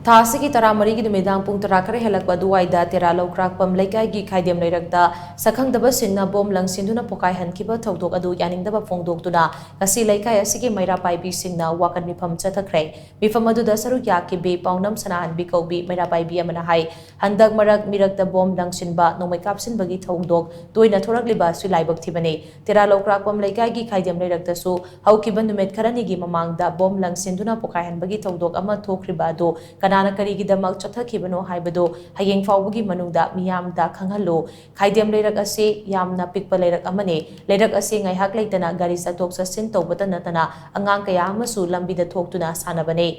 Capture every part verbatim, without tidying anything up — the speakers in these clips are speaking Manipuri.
ꯊꯥ ꯑꯁꯤꯒꯤ ꯇꯔꯥꯃꯔꯤꯒꯤ ꯅꯨꯃꯤꯗꯥꯡ ꯄꯨꯡ ꯇꯔꯥ ꯈꯔ ꯍꯦꯜꯂꯛꯄ ꯑꯗꯨꯋꯥꯏꯗ ꯇꯦꯔꯥ ꯂꯧꯀ꯭ꯔꯥꯛꯄꯝ ꯂꯩꯀꯥꯏꯒꯤ ꯈꯥꯏꯗꯦꯝ ꯂꯩꯔꯛꯇ ꯁꯛꯈꯪꯗꯕꯁꯤꯡꯅ ꯕꯣꯝ ꯂꯪꯁꯤꯟꯗꯨꯅ ꯄꯣꯈꯥꯏꯍꯟꯈꯤꯕ ꯊꯧꯗꯣꯛ ꯑꯗꯨ ꯌꯥꯅꯤꯡꯗꯕ ꯐꯣꯡꯗꯣꯛꯇꯨꯅ ꯉꯁꯤ ꯂꯩꯀꯥꯏ ꯑꯁꯤꯒꯤ ꯃꯩꯔꯥ ꯄꯥꯏꯕꯤꯁꯤꯡꯅ ꯋꯥꯀꯠ ꯃꯤꯐꯝ ꯆꯠꯊꯈ꯭ꯔꯦ꯫ ꯃꯤꯐꯝ ꯑꯗꯨꯗ ꯁꯔꯨꯛ ꯌꯥꯈꯤꯕꯤ ꯄꯥꯎꯅꯝ ꯁꯅꯥꯍꯟꯕꯤ ꯀꯧꯕꯤ ꯃꯩꯔꯥ ꯄꯥꯏꯕꯤ ꯑꯃꯅ ꯍꯥꯏ, ꯍꯟꯗꯛ ꯃꯔꯛ ꯃꯤꯔꯛꯇ ꯕꯣꯝ ꯂꯪꯁꯤꯟꯕ, ꯅꯣꯡꯃꯩ ꯀꯥꯞꯁꯤꯟꯕꯒꯤ ꯊꯧꯗꯣꯛ ꯇꯣꯏꯅ ꯊꯣꯔꯛꯂꯤꯕ ꯑꯁꯤ ꯂꯥꯏꯕꯛ ꯊꯤꯕꯅꯤ꯫ ꯇꯦꯔꯥ ꯂꯧꯀ꯭ꯔꯥꯛꯄꯝ ꯂꯩꯀꯥꯏꯒꯤ ꯈꯥꯏꯗꯦꯝ ꯂꯩꯔꯛꯇꯁꯨ ꯍꯧꯈꯤꯕ ꯅꯨꯃꯤꯠ ꯈꯔꯅꯤꯒꯤ ꯃꯃꯥꯡꯗ ꯕꯣꯝ ꯂꯪꯁꯤꯟꯗꯨꯅ ꯄꯣꯈꯥꯏꯍꯟꯕꯒꯤ ꯊꯧꯗꯣꯛ ꯑꯃ ꯊꯣꯛꯈ꯭ꯔꯤꯕ ꯑꯗꯨ ꯀꯅꯥꯅ ꯀꯔꯤꯒꯤꯗꯃꯛ ꯆꯠꯊꯈꯤꯕꯅꯣ ꯍꯥꯏꯕꯗꯨ ꯍꯌꯦꯡ ꯐꯥꯎꯕꯒꯤ ꯃꯅꯨꯡꯗ ꯃꯤꯌꯥꯝꯗ ꯈꯪꯍꯜꯂꯨ꯫ ꯈꯥꯏꯗꯦꯝ ꯂꯩꯔꯛ ꯑꯁꯤ ꯌꯥꯝꯅ ꯄꯤꯛꯄ ꯂꯩꯔꯛ ꯑꯃꯅꯤ꯫ ꯂꯩꯔꯛ ꯑꯁꯤ ꯉꯥꯏꯍꯥꯛ ꯂꯩꯇꯅ ꯒꯥꯔꯤ ꯆꯠꯊꯣꯛ ꯆꯠꯁꯤꯟ ꯇꯧꯕꯇ ꯅꯠꯇꯅ ꯑꯉꯥꯡ ꯀꯌꯥ ꯑꯃꯁꯨ ꯂꯝꯕꯤꯗ ꯊꯣꯛꯇꯨꯅ ꯁꯥꯟꯅꯕꯅꯤ꯫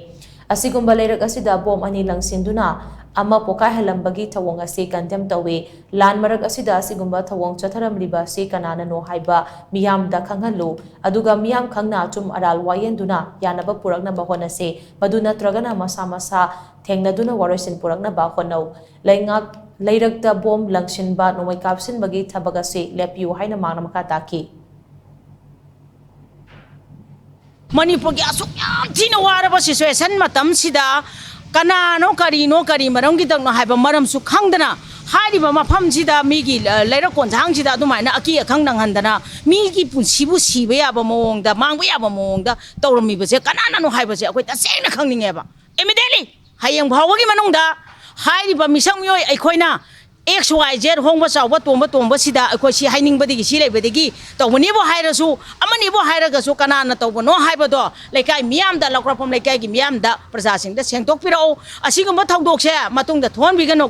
ꯑꯁꯤꯒꯨꯝꯕ ꯂꯩꯔꯛ ꯑꯁꯤꯗ ꯕꯣꯝ ꯑꯅꯤ ꯂꯪꯁꯤꯟꯗꯨꯅ ꯑꯃ ꯄꯣꯈꯥꯏꯍꯜꯂꯝꯕꯒꯤ ꯊꯧꯑꯣꯡ ꯑꯁꯤ ꯀꯟꯗꯦꯝ ꯇꯧꯏ꯫ ꯂꯥꯟ ꯃꯔꯛ ꯑꯁꯤꯗ ꯑꯁꯤꯒꯨꯝꯕ ꯊꯧꯑꯣꯡ ꯆꯠꯊꯔꯝꯂꯤꯕ ꯑꯁꯤ ꯀꯅꯥꯅꯅꯣ ꯍꯥꯏꯕ ꯃꯤꯌꯥꯝꯗ ꯈꯪꯍꯜꯂꯨ꯫ ꯑꯗꯨꯒ ꯃꯤꯌꯥꯝ ꯈꯪꯅ ꯑꯆꯨꯝ ꯑꯔꯥꯜ ꯋꯥꯌꯦꯟꯗꯨꯅ ꯌꯥꯅꯕ ꯄꯨꯔꯛꯅꯕ ꯍꯣꯠꯅꯁꯤ꯫ ꯃꯗꯨ ꯅꯠꯇ꯭ꯔꯒꯅ ꯃꯁꯥ ꯃꯁꯥ ꯊꯦꯡꯅꯗꯨꯅ ꯋꯥꯔꯣꯏꯁꯤꯟ ꯄꯨꯔꯛꯅꯕ ꯍꯣꯠꯅꯧ꯫ ꯂꯩꯉꯥꯛ ꯂꯩꯔꯛꯇ ꯕꯣꯝ ꯂꯪꯁꯤꯟꯕ, ꯅꯣꯡꯃꯩ ꯀꯥꯞꯁꯤꯟꯕꯒꯤ ꯊꯕꯛ ꯑꯁꯤ ꯂꯦꯞꯄꯤꯌꯨ ꯍꯥꯏꯅ ꯃꯥꯡꯅ ꯃꯈꯥ ꯇꯥꯈꯤ꯫ ꯃꯅꯤꯄꯨꯔꯒꯤ ꯑꯁꯨꯛ ꯌꯥꯝ ꯊꯤꯅ ꯋꯥꯔꯕ situation ꯃꯇꯝꯁꯤꯗ ꯀꯅꯥꯅꯣ, ꯀꯔꯤꯅꯣ, ꯀꯔꯤ ꯃꯔꯝꯒꯤꯗꯃꯛꯅꯣ ꯍꯥꯏꯕ ꯃꯔꯝꯁꯨ ꯈꯪꯗꯅ ꯍꯥꯏꯔꯤꯕ ꯃꯐꯝꯁꯤꯗ ꯃꯤꯒꯤ, ꯑ, ꯂꯩꯔꯛ ꯀꯣꯟꯁꯥꯡꯁꯤꯗ ꯑꯗꯨꯃꯥꯏꯅ ꯑꯀꯤ ꯑꯈꯪ ꯅꯪꯍꯟꯗꯅ ꯃꯤꯒꯤ ꯄꯨꯟꯁꯤꯕꯨ ꯁꯤꯕ ꯌꯥꯕ ꯃꯑꯣꯡꯗ, ꯃꯥꯡꯕ ꯌꯥꯕ ꯃꯑꯣꯡꯗ ꯇꯧꯔꯝꯃꯤꯕꯁꯦ ꯀꯅꯥꯅꯅꯣ ꯍꯥꯏꯕꯁꯦ ꯑꯩꯈꯣꯏ ꯇꯁꯦꯡꯅ ꯈꯪꯅꯤꯡꯉꯦꯕ꯫ Immediately ꯍꯌꯦꯡ ꯐꯥꯎꯕꯒꯤ ꯃꯅꯨꯡꯗ ꯍꯥꯏꯔꯤꯕ ꯃꯤꯁꯛ ꯃꯤꯑꯣꯏ ꯑꯩꯈꯣꯏꯅ X Y Z ꯍꯣꯡꯕ ꯆꯥꯎꯕ ꯇꯣꯡꯕ ꯇꯣꯡꯕꯁꯤꯗ ꯑꯩꯈꯣꯏ ꯁꯤ ꯍꯥꯏꯅꯤꯡꯕꯗꯒꯤ, ꯁꯤ ꯂꯩꯕꯗꯒꯤ ꯇꯧꯕꯅꯤꯕꯨ ꯍꯥꯏꯔꯁꯨ, ꯑꯃꯅꯤꯕꯨ ꯍꯥꯏꯔꯒꯁꯨ ꯀꯅꯥꯅ ꯇꯧꯕꯅꯣ ꯍꯥꯏꯕꯗꯣ ꯂꯩꯀꯥꯏ ꯃꯤꯌꯥꯝꯗ, ꯂꯧꯀ꯭ꯔꯥꯛꯄꯝ ꯂꯩꯀꯥꯏꯒꯤ ꯃꯤꯌꯥꯝꯗ, ꯄ꯭ꯔꯖꯥꯁꯤꯡꯗ ꯁꯦꯡꯗꯣꯛꯄꯤꯔꯛꯎ꯫ ꯑꯁꯤꯒꯨꯝꯕ ꯊꯧꯗꯣꯛꯁꯦ ꯃꯇꯨꯡꯗ ꯊꯣꯛꯍꯟꯕꯤꯒꯅꯨ꯫